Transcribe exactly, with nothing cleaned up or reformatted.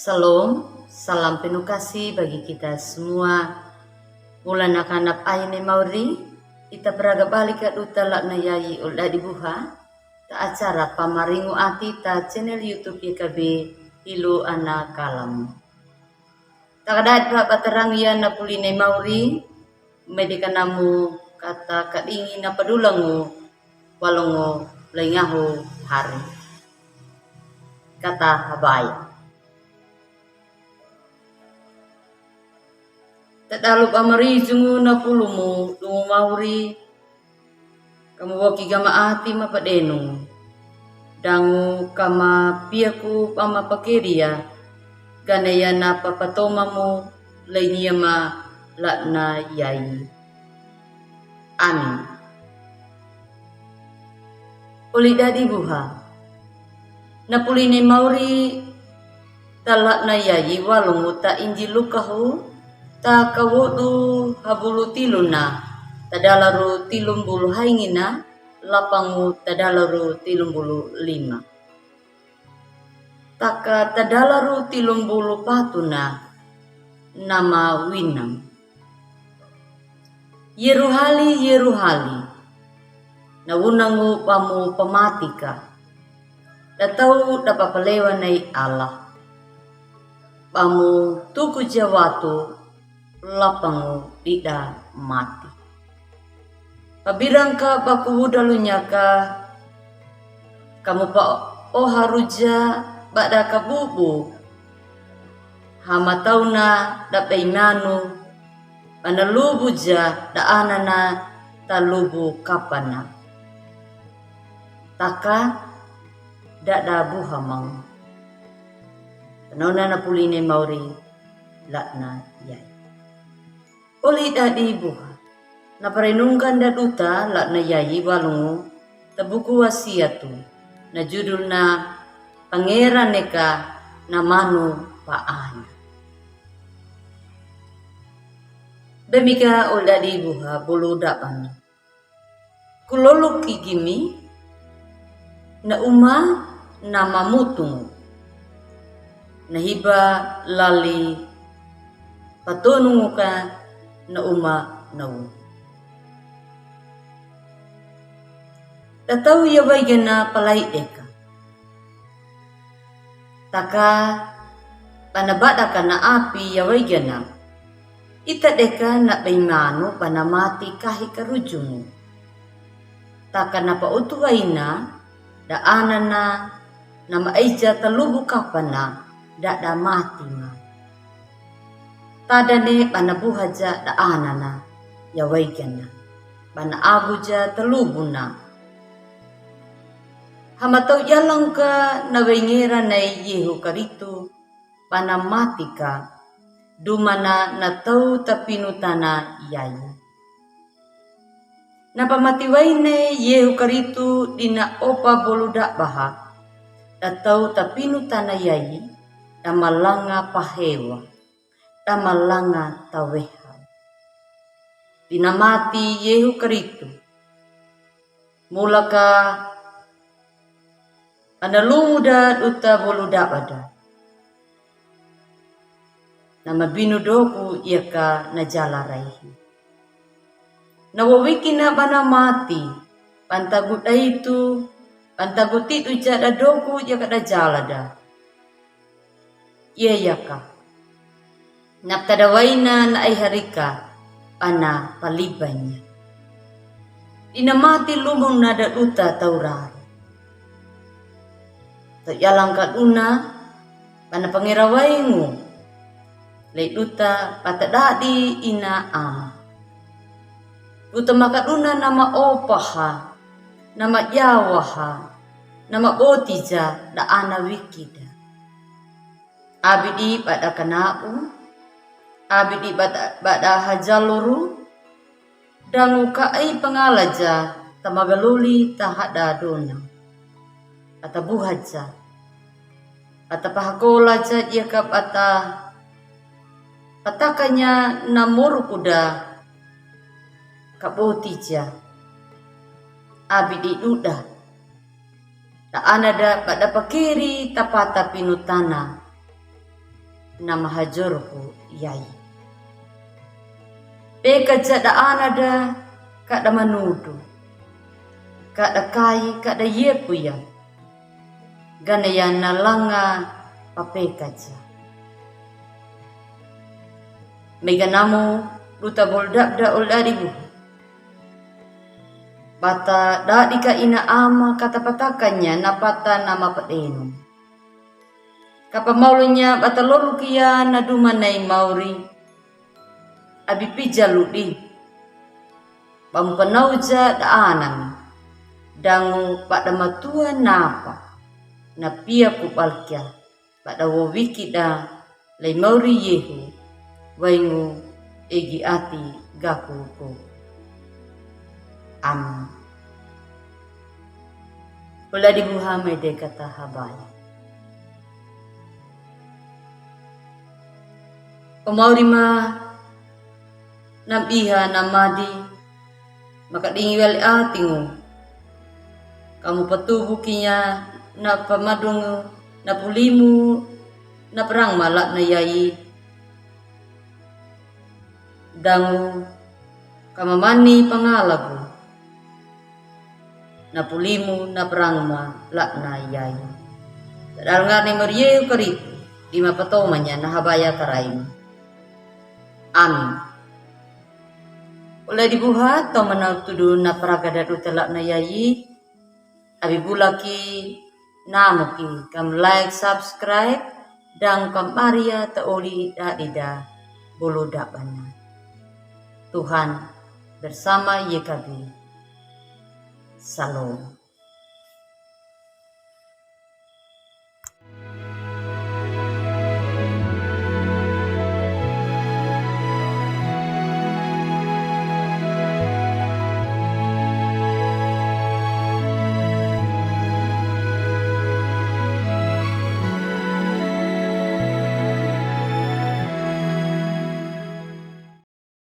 Salom, salam penuh kasih bagi kita semua. Mula nakanap ahi ne mauri, ita praga balik ka duta lakna yayi ol dadi buha, ta acara pamaringu ati ta channel YouTube Y K B Hilo Ana Kalam. Takadadi pa batarang ya na puli ne mauri, medi kanamu kata kadingi na padulangu, walongo laingahu hari. Kata habaya. Tadalu pamarijungu na pulumu dungu mauri, kamu woki gama ati mapadenu. Dangu kama piaku pama pakeria, gane ya na papatomamu lainiya ma lakna yayi. Amin. Oli dadi buha. Na puli ne mauri ta lakna yayi walongu ta Injil Lukahu, ta kawodu habulu tiluna, tadalaru tilumbulu haingina, lapangu tadalaru tilumbulu lima. Taka tadalaru tilumbulu patuna, nama winang. Yeruhali, Yeruhali, na wunangu pamu pamatika, da tau da papalewa nai Allah. Pamu tuku jawatu lapangu dida mati. Pabirangka baku wudalunyaka, kamu pa oharuja bada kabubu. Hamatauna da baimanu, bana lubuja da anana ta lubu kapana. Taka dada buha mau. Penona na puli ne mauri lakna yayi. Oli dadi buha. Na parenungkan da duta lakna yayi walongu ta buku wasiatu. Na judulna Pangeran eka na manu pa ana. Bemika oli dadi buha bulu dabana. Kuloluk ki gimi, na uma na mamutungu. Na hiba lali patonunguka na uma na u. Da tau ya waigana palai deka. Taka bana badaka na api ya waigana. Ita deka na baimanu bana mati kahi karujungu. Taka na pautu waina da anana na maija ta lubu kapana dada mati ma. Tadane bana buhaja da anana ya waigana. Bana aguja ta lubuna. Hamatau yalangka na waingera nai Yehu Karistu bana matika, dumana na tau ta pinu tana yayi. Na pamati waine Yehu Karistu dina opa bolu dabaha, da tau ta pinu tana yayi, da malanga pahewa, da malanga taweha. Dina mati Yehu Karistu. Mulaka ana lumu da duta bolu dabada. Na mabinu doku yaka na jala raihi. Na wawikina bana mati, pantagu daitu, pantagu tidu ja da doku yaka da jalada. Iya yaka. Na ptadawaina na ai harika bana palibanya. Dina mati lumuna da duta tauraru. Tau yalangka duna bana pangera waingu. Lei duta patadadi ina ama. Duta maka duna na maopaha, na mayawaha, na mabotija da ana wikida. Abidi bada kanabu, abidi bada, bada hajaluru, dangu ka ai pangalaja ta magaluli ta hada dona. Bata buhaja. Bata pahakolaja yaka bata patakanya na morukuda kabotija. Abidi duda. Da anada bada pakeri tapata pinu tana. na mahajorku yai. Pekaja da anada kada manudu, kada kai, kada yepu ya. Gane ya na langa papekaja. Mega namo duta bol dabda ol dadi buhu. Bata dadi ka ina ama kata patakanya na pata na mapadeno. Kapamaulanya bata lolukia na duma nai mauri. Abi pija ludi. Bamu panauja da anami. Dangu pada matua napa. Na pia ku balkia. Pada wowikida lai mauri yehu. Waingu egi ati gakuku. Amin. Ol dadi buha mai de kata habaya. O mauri ma na biha na madi. Makadingi wali atingu. Kamu patubu kinya na pamadungu na pulimu na perang malak na yai. Dangu kamamani pangalagu. Na pulimu na perang malak na yai. Dadal ngani marieu karitu di mapatomanya na habaya karain. Amin. Ol dadi buha to manau tudu na paragada duta lak na yai. Abi bulaki namuki kam like, subscribe, dangu kam maria ta oli dadi da bulu dabana. Tuhan bersama yekabi. Salom.